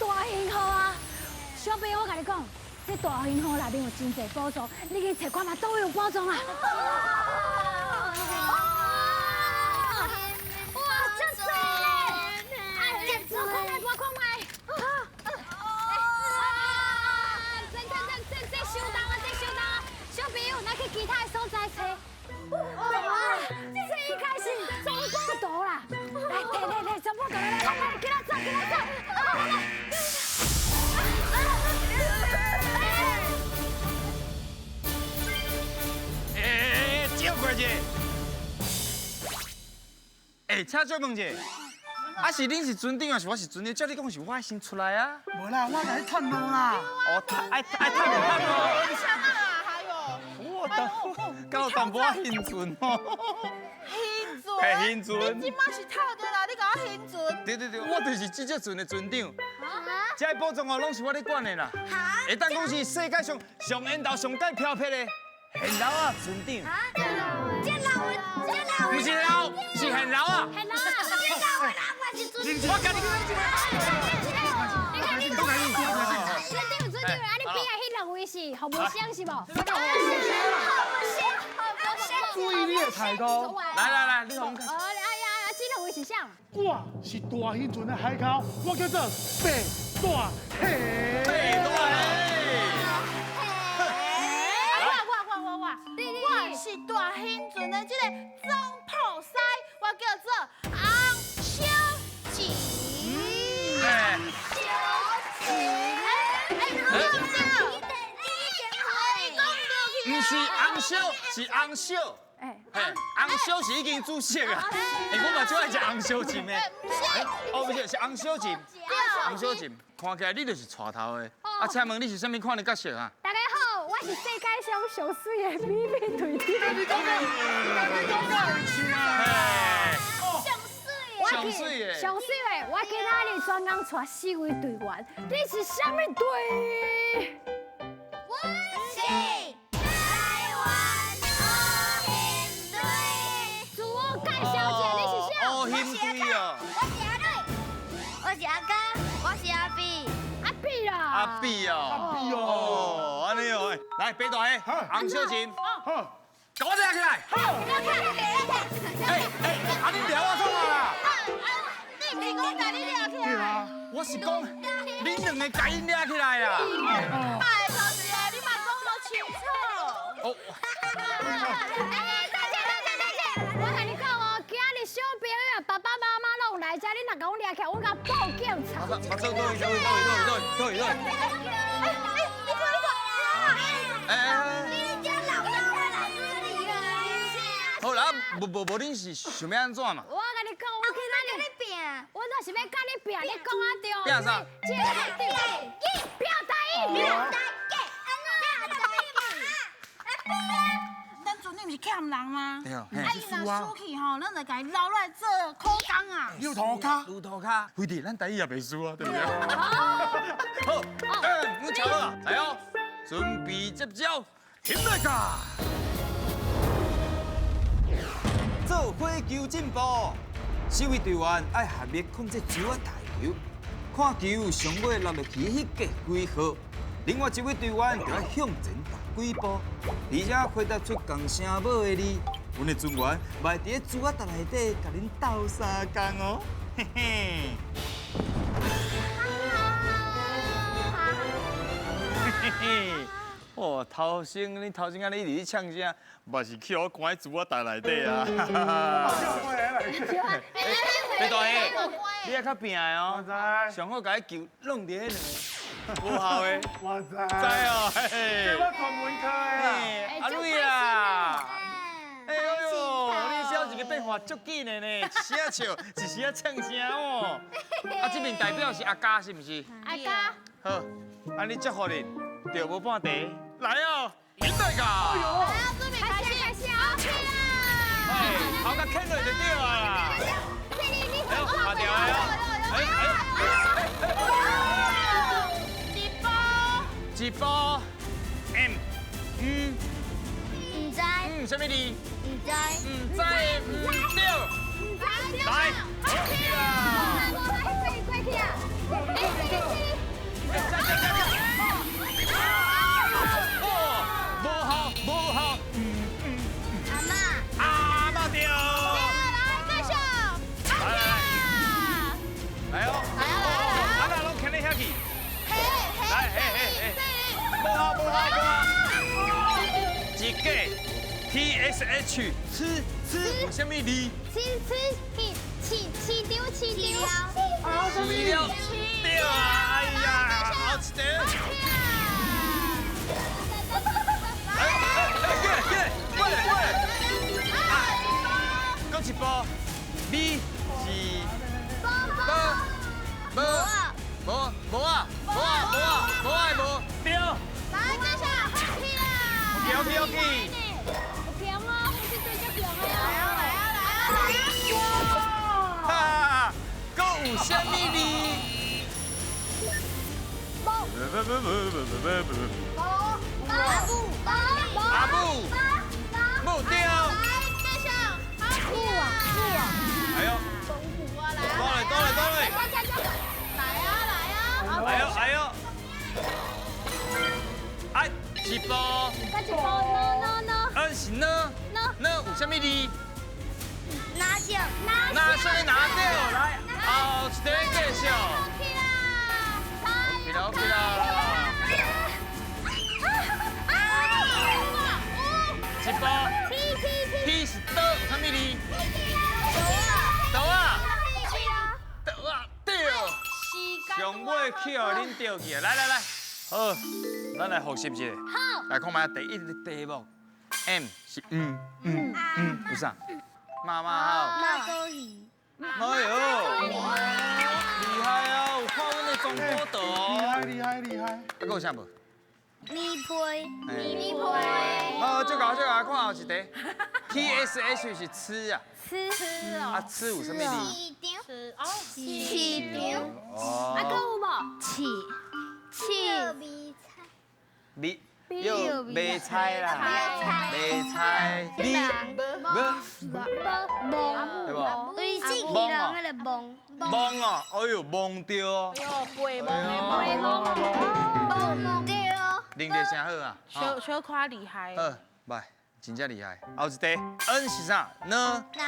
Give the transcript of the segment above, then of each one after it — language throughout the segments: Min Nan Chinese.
大银河啊！小朋友，我共你讲，這大銀河內面有真濟寶藏，你去揣看覓佗位有寶藏啊！哇！哇，真濟咧！哎，我看覓，我看覓。啊！這這這這這相當啊，這相當啊！小朋友，咱去其他的所在揣。哇！這應該是藏寶圖啦！來，摕摕摕，藏寶圖來來來來，起來走，起來走！來來。欸，借過者。欸，請借問者，啊是恁是船長，還是我是船長？照你講是我先出來啊。無啦，我來探路啦。哦，探愛愛探路探路。我敢有淡薄仔興奮哦。興船？嘿，興船。你這馬是透著啦，你共我興船？對對對，我就是這隻船的船長。這個寶藏哦，攏是我咧管的啦。會當講是世界上上緣投、上蓋飄撇的現老啊船長。這老的，這老的，毋是老，是現老啊。現老啊！這老的人嘛是船長。我共你講。你看你船長，船長，啊你邊仔彼兩位是服務生是無？服務生，注意你的態度。來來來，你好。哦，哎呀，這兩位是啥？我是大興船的海口，我叫做白大黑。白大黑。我是大興船的這個總鋪師，我叫做洪小姐。小姐，毋是洪小，是洪小。哎，洪小是已經煮熟啊。哎，我嘛最愛食紅燒鱔的。哦，不是，是紅燒鱔。紅燒鱔，看起來你就是帶頭的。啊，請問你是啥物款的角色啊？大家好，我是世界上上媠的美美隊長。你講的，你講的，上媠上媠的，上媠的。我今仔日專工帶四位隊員，你是啥物隊？我是台灣烏興隊。自我介紹一下，你是啥？烏興隊哦。我是阿瑞，我是阿剛，我是阿比。阿比啦。阿比哦。阿比哦。哦，按呢哦，來，白大蝦，洪小琴，好，共我掠起來。好，哎哎，啊你掠我創啥啦？你毋是講共你掠起來？我是講，恁兩个共𪜶掠起來啦。拜託一下，你嘛講無清楚。哦。哎，大姐大姐大姐，我共你講哦，今日小朋友爸爸媽媽攏來遮，你若共阮掠起來，阮共報警察。馬上，對對對對對對。哎哎，你看你看，哎哎。你這老老的來這裡啊！好啦，無無無，恁是想欲按怎嘛？我共你講，我今仔日拼，我就是欲佮你拼，你講啊對。拼啥？這個對，拼台語，拼台語，按怎拼台語？啊拼啊！咱船長毋是欠人嗎？對啊，啊伊若輸去吼，咱就共伊留落來做苦工啊。留塗跤，留塗跤，非得咱台語也袂輸啊，對不對？好，阮超好啊，來哦，準備接招，起來噶！做火球進步，四位隊員愛合力控制球仔台球，看球上尾落入去彼格幾號，另外一位隊員就愛向前踏幾步，而且回答出仝聲母的字，阮的船員嘛會佇咧珠仔台內底共恁鬥相共哦，嘿嘿。嘿嘿。哦，頭先你頭先按呢一直咧唱聲，嘛是去予關佇珠仔台內底啊！白大蝦，你愛較拼的哦，上好共彼球弄佇彼兩個無效的。我知。知哦，嘿。這我專門科的啦。阿瑞啊，哎呦，你表一個變化足緊的呢，一時仔笑，一時仔唱聲哦。啊，這邊代表是阿嘉是毋是？阿嘉。好，按呢祝福恁，著無半題。來哦，準備噶！來啊，準備開始，開始啊！哎，頭殼牽落就對啊啦。哎呦，打掉的哦！哎哎，一波，一波，M，嗯，毋知，嗯，啥物字？毋知，毋知，毋對。唔知，來，過去啊！是假，T S H 吃吃有啥物字？吃吃去市市场市场。饲料对啊，哎呀，后一题。哎哎，过来过来过来过来。啊，阁一步，B 是无无无无啊无啊无啊无啊无对。来，接下来起啦。 OK OK OK。有强哦，这对足强的哦。来啊来啊来啊！哈，阁有啥物字？无。无。阿母。阿母。母对。来，继续。母啊母啊。哎呦。多来多来多来。来啊来啊！哎呦哎呦。哎，一步。再一步，no no no。嗯是呢。呢有啥物字？拿掉。拿啥物拿掉？来，后一题继续。起啦起啦。一步。T 是刀，有啥物字？刀啊。刀啊，对。上尾去予恁钓去啊！来来来，好，咱来复习一下。好。来看觅第一个题目，M 是嗯嗯嗯，有啥？妈妈好。妈祖鱼。哎呦，厉害哦！有看阮的中国图。厉害厉害厉害。啊，阁有啥无？米皮，米皮。好，这个这个，看后一题。T S H 是吃啊。吃吃哦。啊，吃有啥物字？吃哦。市场。哦。啊，阁有无？市市。米有卖菜啦，卖菜，米无无对无？对，死去人彼个梦。梦哦，哎呦，梦著哦。哎呦，背梦的梦。梦对。能力诚好啊。小小可厉害。好，来，真正厉害。后一题，N 是啥？呢？拿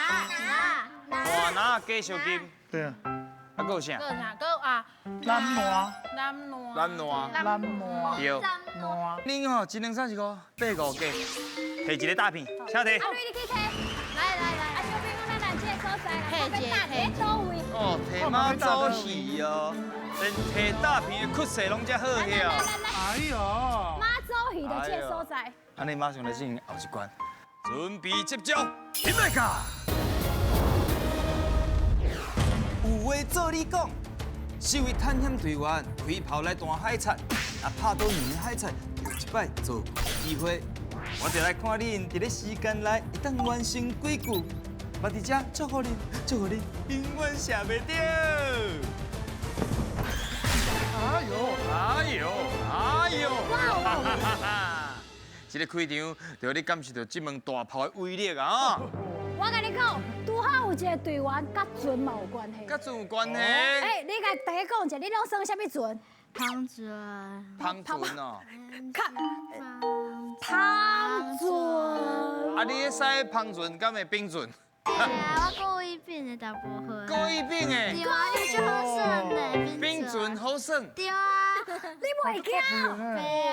拿。大拿加小金。对啊。啊，阁有啥？阁有啥？阁有啊。南烂。南烂。南烂。南烂。对。烂。恁吼一两三四五八五加，提一个大片，请提。阿瑞，你去提。来来来，阿小兵，咱来这个所在啦，提一个，提倒位？哦，提妈祖鱼哦，连提大片的骨势拢遮好去哦。哎呦。妈祖鱼的这个所在。按呢马上来进行后一关，准备接招，起来噶。有话做你讲，四位探险队员开炮来弹海贼，啊拍到两个海贼，就一摆做机会。我就来看恁伫咧时间内会当完成几句。嘛伫遮祝福恁，祝福恁永远射袂著。哎呦，哎呦，哎呦！哈哈！这个开场，就予你感受到这门大炮的威力啊！我共你讲，拄好有一个队员佮船嘛有关系。佮船有关系？哎，你共大家讲一下，你拢耍啥物船？帆船。帆船哦。帆船。啊，你咧驶帆船，敢会冰船？对啊，我故意变的大部分。故意变的。对啊，你就好耍的。冰船好耍。对啊。你袂惊？对啊。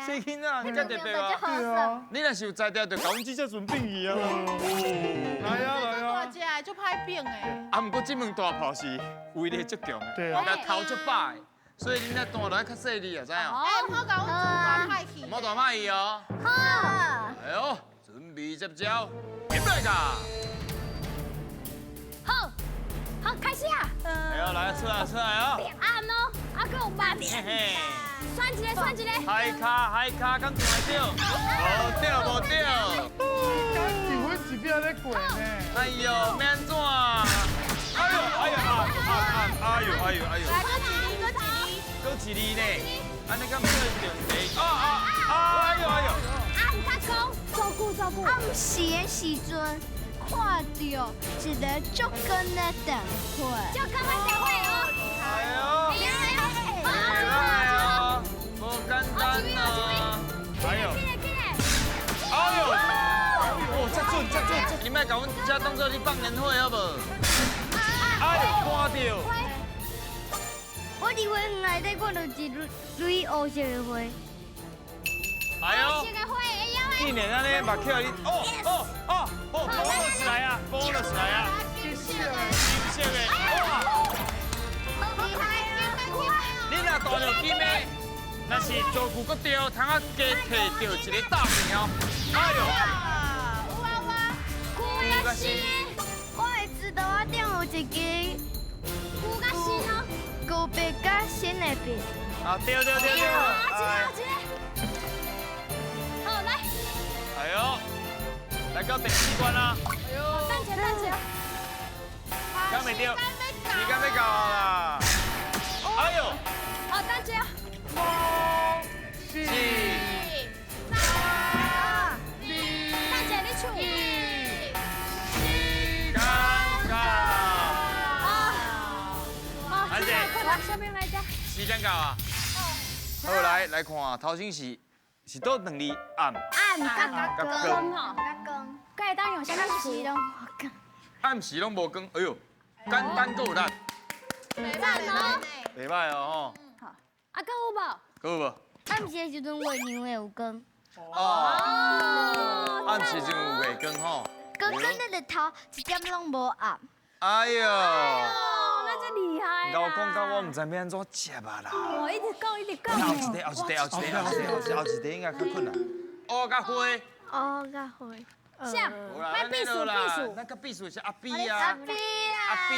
细囡仔，你遮特别啊。对啊。你若是有才调，就共阮这只船变去啊。来啊来啊。大只的，足歹变的。啊，毋过这门大炮是威力足强的，对啊，那头足饱的，所以恁若弹落来较细腻啊，知影？哎，毋好共阮船大歹去。毋好弹歹去哦。好。哎呦，准备接招，起来噶。好，好，开始啊！哎呦，来出来出来哦！按哦，啊，阁有慢。选一个，选一个。海卡海卡，敢弹会著？无对无对。敢一分一秒咧过呢？哎呦，欲按怎？哎呦哎呦啊啊啊！哎呦哎呦哎呦！来，阁一字，阁一字。阁一字呢？按呢敢毋对重题？啊啊啊！哎呦哎呦！啊，毋敢讲，照顾照顾。暗时的时阵，看到一个足高的电火。足高的电火哦。哎呦！哎呦！无简单啊！哎呦！哎呦！哦，这准这准，你莫共阮遮当做你放烟火好无？哎呦，看到！我伫花园内底看到一蕊乌色的花。哎呦！乌色的花，会晓会晓。竟然按呢，目口你，哦哦哦哦，bonus 来啊，bonus 来啊，金色的，哇！你若大著金的，若是道具阁对，通啊加提著一个大片哦。哎呦！旧甲新的，我会知道我顶有一支旧甲新哦，旧笔佮新的笔。啊对对对对。啊，一个，一个。好来。哎呦，来到第四关啦。哎呦，等一下，等一下。敢袂著？时间欲到啦。哎呦。好，等一下。五、四、三、二、等一下，你唱。尴尬。啊。啊，下面来遮。时间到啊。好，来来看，头先是佗两字暗。暗佮光吼。光。佮会当用啥物词？暗时拢无光，哎呦，简单阁有力。袂歹哦。袂歹哦吼。好，啊，阁有无？阁有无？暗时的时阵月亮会有光。哦。暗时阵有月光吼。光光的日头一点拢无暗。哎呦。那真厉害。老讲到我毋知欲按怎接啊啦。我一直讲，一直讲。后一题，后一题，后一题，后一题，后一题应该较困难。乌佮灰。乌佮灰。像，来比数比数。那个比数是阿比啊。阿比啦。阿比。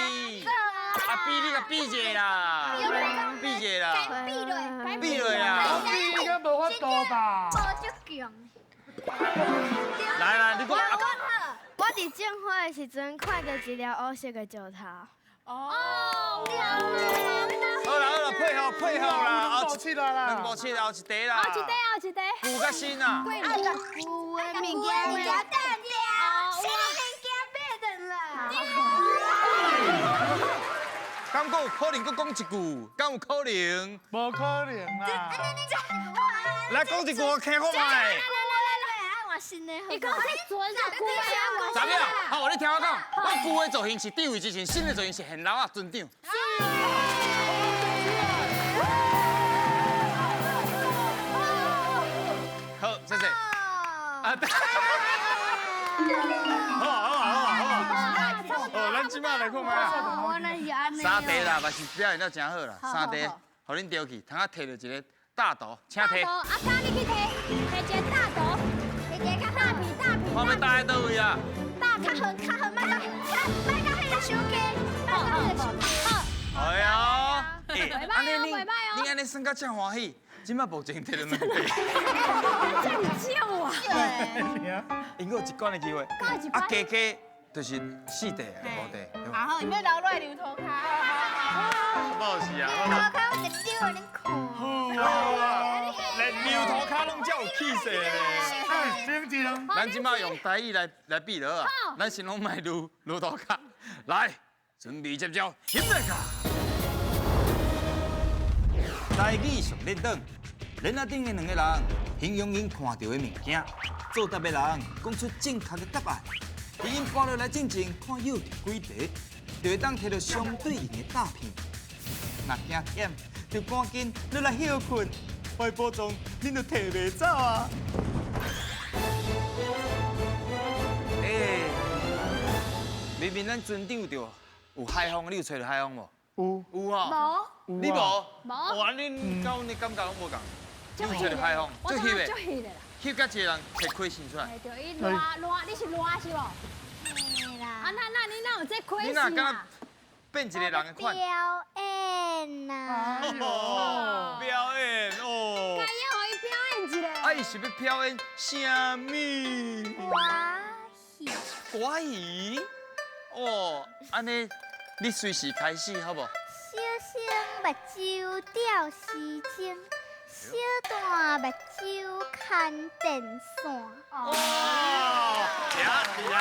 阿比，你共比一下啦。比一下啦。比落。比落啦。阿比应该无法度吧？无足强。来来，你讲。我伫种花的时阵，看著一粒乌色的石头。哦。好啦好啦，配合配合啦，两步七啦，两步七，后一题啦。后一题，后一题。旧佮新啊。旧的物件，物件单调，新物件变转来。敢阁有可能阁讲一句？敢有可能？无可能啦。来讲一句，我听看觅。来来来来，换新的。你讲这船是旧的啊？查某，好，你听我讲，我旧的造型是长位之前，新的造型是现老啊船长。好，谢谢。啊，好啊，好啊，好啊，好啊。哦，咱这摆来看觅啊。三题啦，嘛是表现得真好啦。三题，予恁丢去，通仔提著一个大图，请提。阿卡，你去提，提一个大图，提一个较大片大片。看欲搭佇佗位啊？大较远较远，莫共莫共彼个伤低，莫共彼个伤低。好。哎呀，欸，按呢恁恁按呢耍甲遮欢喜，这摆目前提著两题。这么少啊？𪜶阁有一关的机会。啊，加加就是四题啊，五题。啊好，你欲留落来留涂跤。无是啊。涂跤我就丢予恁看。好啊，连留涂跤拢遮有气势咧。冷静。咱这摆用台语来来比就好啊。咱先拢莫撸撸涂跤，来，准备接招，起来卡。台语俗练转，帘仔顶的两个人形容𪜶看著的物件，作答的人讲出正确的答案。伫𪜶跋落来进前，看舀著几题，就会当提著相对应的诈骗。若惊忝，就赶紧落来歇睏，歹宝藏恁就提袂走啊！欸，明明咱船长就有海风，你有揣著海风无？有。有吼。无。你无？无。哇，恁佮阮的感觉拢无仝。你有揣著海风，足翕的。足翕的啦。翕甲一个人提开心出来。对，伊热热，你是热是无？嘿啦。啊，那那你哪有这开心啊？你若敢变一个人的款？表演呐。哦，表演哦。该要予伊表演一下。啊，伊是欲表演啥物？歌戏。歌戏？哦，按呢，你随时开始好无？小生目睭吊时钟，小大目睭牵电线。哦，厉害。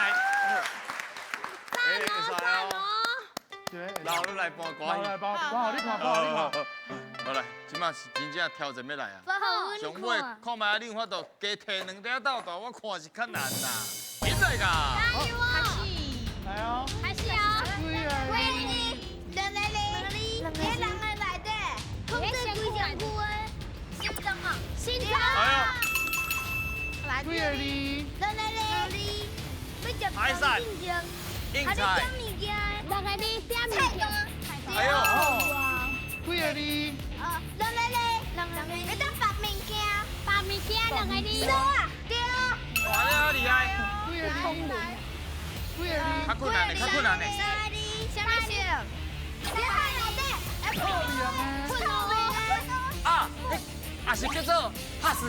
赞哦赞哦！老来搬歌戏，来搬，搬好你看，搬好你看。好来，这摆是真正挑战欲来啊！上尾看觅你有法度加提两块豆豆，我看是较难啦。起来噶！加油哦！来哦！开始哦！几字？两个字。两个人的内底，控制规身躯的心脏啊！心脏。来。来，几个字？两个字。海产。硬菜。两个字，点物件。哎呦。几个字？两个字，两个字。会当绑物件，绑物件，两个字。手啊，对。哇，你好厉害。几个字？几个字？较困难的，较困难的。三个字，啥物色？你海内底。啊，也是叫做拍死。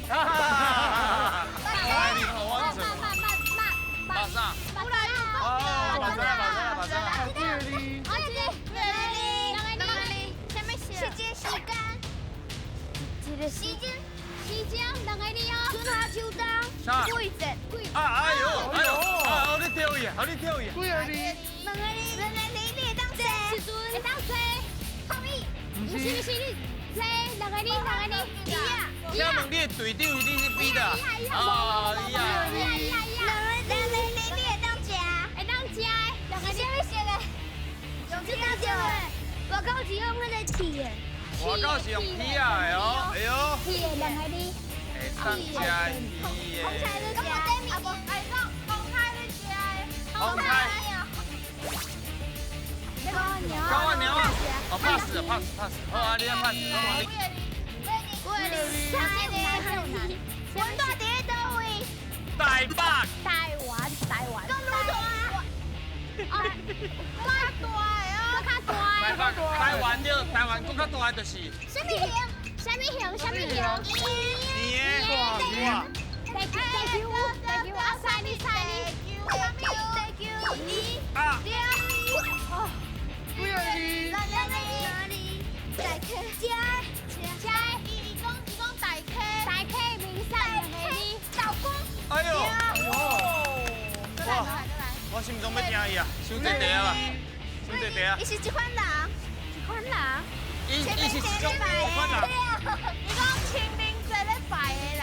哈哈哈！来，你好，我做。马上。哦，马上，马上，马上。几个字？两个字，啥物色？时间，时间。一个时间，时间，两个字哦。春夏秋冬。啥？季节。啊，哎呦，哎呦，啊，好你跳伊，好你跳伊。几个字？两个字，两个字，你会当坐。时阵会当坐。泡面。不是不是，你坐两个字，两个字。伊啊。请问你的队长你是边的？哦，伊啊。伊啊伊啊伊啊。两个字，你会当食。会当食的。两个字。啥物色的？用这当食的。外口是用那个铁的。外口是用铁啊的哦，哎呦。铁的两个字。会当食的铁的。红菜咧食。啊无，哎讲红菜咧食的。红菜。狗仔猫啊！哦，pass pass pass，好啊，你来 pass，好啊，你。三个字，阮住伫咧佗位？台北。台湾，台湾。讲愈大。啊，较大的哦，较大。台北，台湾对，台湾阁较大的就是。啥物型？啥物型？啥物型？圆的。哇。地球，地球，地球，啊，三字，三字。地球，地球，啊。对。哦。几个字？两个字。大溪，食，食。伊讲伊讲大溪，大溪名山两个字。道光。哎呦。哇。我心中要听伊啊，伤济地啊吧，伤济地啊。伊是一款人，一款人。伊伊是一种一款人。伊讲清明节咧拜的人。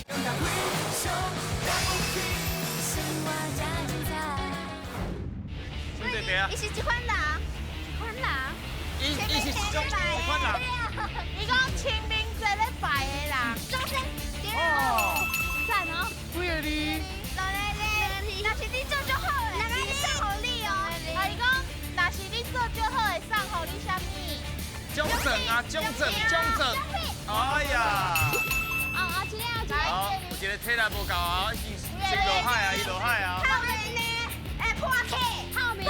伤济地啊。伊是一款人，一款人。伊伊是一种一款人。伊讲清明节咧拜的人。中山。对。赞哦。几个字？若是你做足好的，送予你哦。啊，伊讲，若是你做足好的，送予你啥物？奖状啊，奖状，奖状。哎呀！啊啊，这个啊，这个。好，有一个体力无够啊，已经先落海啊，伊落海啊。泡面呢？哎，破客。泡面。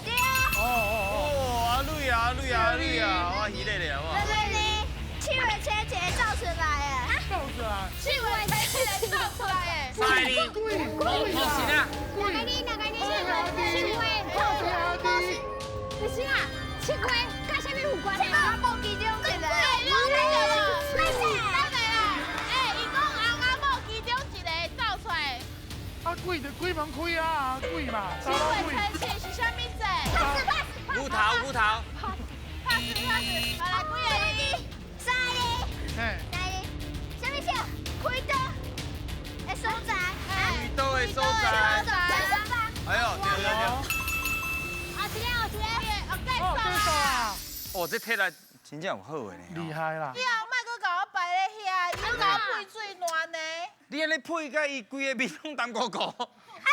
对。哦哦哦，阿蕊啊，阿蕊啊，阿蕊啊，我鱼咧咧，我。两个字，7月初一走出来的。走出来。7月初一走出来的。三个字，无神啊。两个字，两个字，7月，不是啊，7月跟啥物有关系？阿某其中一个。对，哎，伊讲翁仔某其中一个走出来。啊，鬼就鬼门开啊，鬼嘛。 7月初七是啥物节？牛头，牛头。 pass pass，好来几个字？三个字。嘿。三个字，啥物色？开刀的所在。开刀的所在。哎呦，对对对。啊，这个哦，这个，哦，继续啦。哦，这体力真正有好的呢。厉害啦！以后莫阁共我摆咧遐，伊阁共我配水烂呢。你按呢配甲伊规个面拢澹糊糊。啊，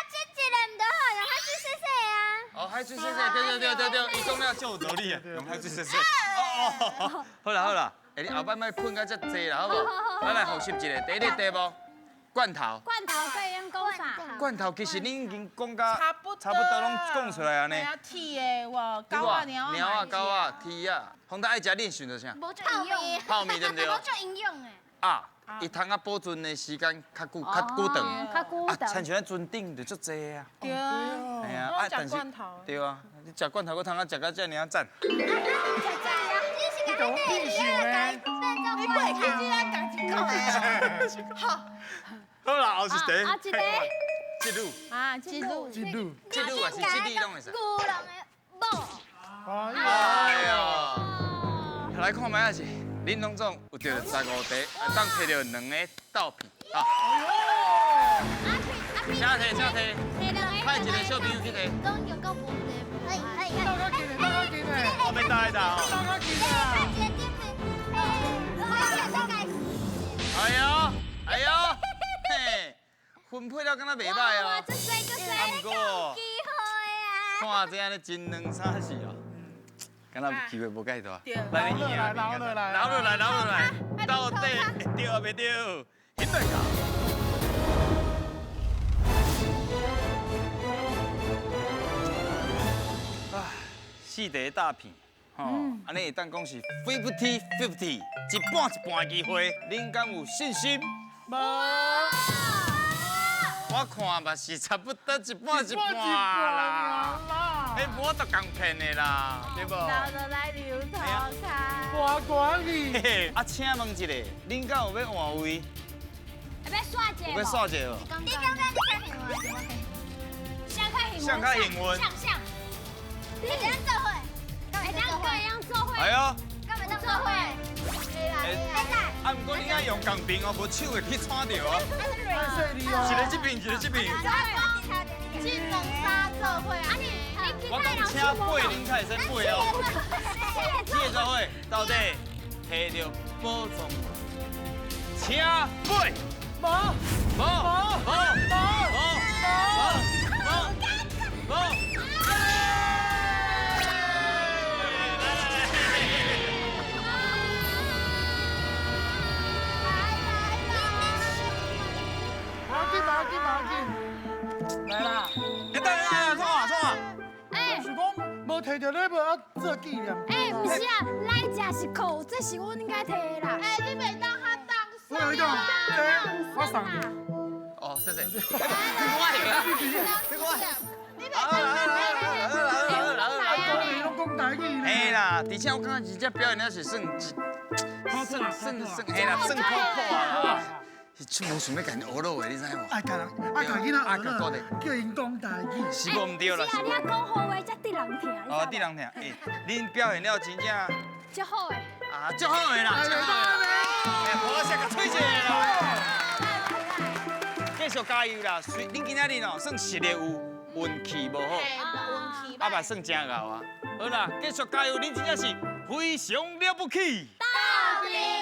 这一个毋就好，用海水洗洗啊。哦，海水洗洗，对对对对对，伊讲了足有道理啊，用海水洗洗。哦哦，好啦好啦，欸，你后摆莫喷甲遮济啦，好无？咱来复习一下，第一个题目，罐头。罐头可以用讲啥？罐头其实恁已经讲甲差不多，差不多拢讲出来啊呢。铁的哇，狗仔、猫猫仔、狗仔、铁仔，方太爱食，恁想著啥？无足营养。泡面对不对？无足营养的。啊，伊通啊保存的时间较久，较久长。较久长。啊，亲像咱船顶就足济啊。对啊。嘿啊，啊，但是对啊，你食罐头，阁通啊食到遮尔啊赞。食赞啊！你是讲屁想呢？你过去只咱共一讲的。好。好啦，后一题。啊，一个。这女。啊，这女。这女。这女还是这女拢会使。牛人的某。哎呦。来看觅仔是，恁拢总有得15题，会当摕著2个豆片啊。请摕，请摕。派一个小朋友去摕。拢有够无题。哎哎哎。到较近的，到较近的。我欲打一打哦。到较近的。哎呦，哎呦。分配了敢若袂歹哦。这水这水，啊，毋过机会啊！看这按呢真两三是哦，敢若机会无介大。来，留落来，留落来，留落来，留落来，到底会对抑袂对？兴来搞。啊，四题诈骗，吼，按呢会当讲是 50-50，一半一半的机会，恁敢有信心？无。我看嘛是差不多一半一半啦，彼无得共骗的啦，对无？留落来留头壳。我管你。啊，请问一下，恁敢有欲换位？欲刷一下？欲刷一下无？你感觉你较幸运？谁较幸运？谁较幸运？谁谁？会当做伙，会当会当做伙。哎呦，敢会当做伙？会啦，会啦。啊，毋过你爱用仝边哦，无手会去踩著哦。一个这边，一个这边。这两三做伙啊！你我讲请背，恁才会使背哦。四个做伙，到底提著宝藏？请背。无无无无无无无。来啦！欸，等下，创啊创啊！欸，是讲无提著礼物啊，做纪念。欸，毋是啊，来食是扣，这是阮应该提的啦。欸，你袂当较当我有一种，这我送你。哦，谢谢。你我的，你我的。你袂当来来来。你拢讲台语呢？嘿啦，而且我感觉这表演了是算，算算算，嘿啦，算苦苦啊。是出无想欲共𪜶学落的，你知无？爱共人，爱共囡仔学落，叫𪜶讲台语。是无毋对啦。是啊，你犹讲好话才得人听。哦，得人听。欸，恁表现了真正足好的。啊，足好的啦，足好的。欸，鼓声共吹一下啦。继续加油啦！虽恁今仔日哦，算实力有，运气无好，运气啊嘛算真𠢕啊。好啦，继续加油，恁真正是非常了不起。到底。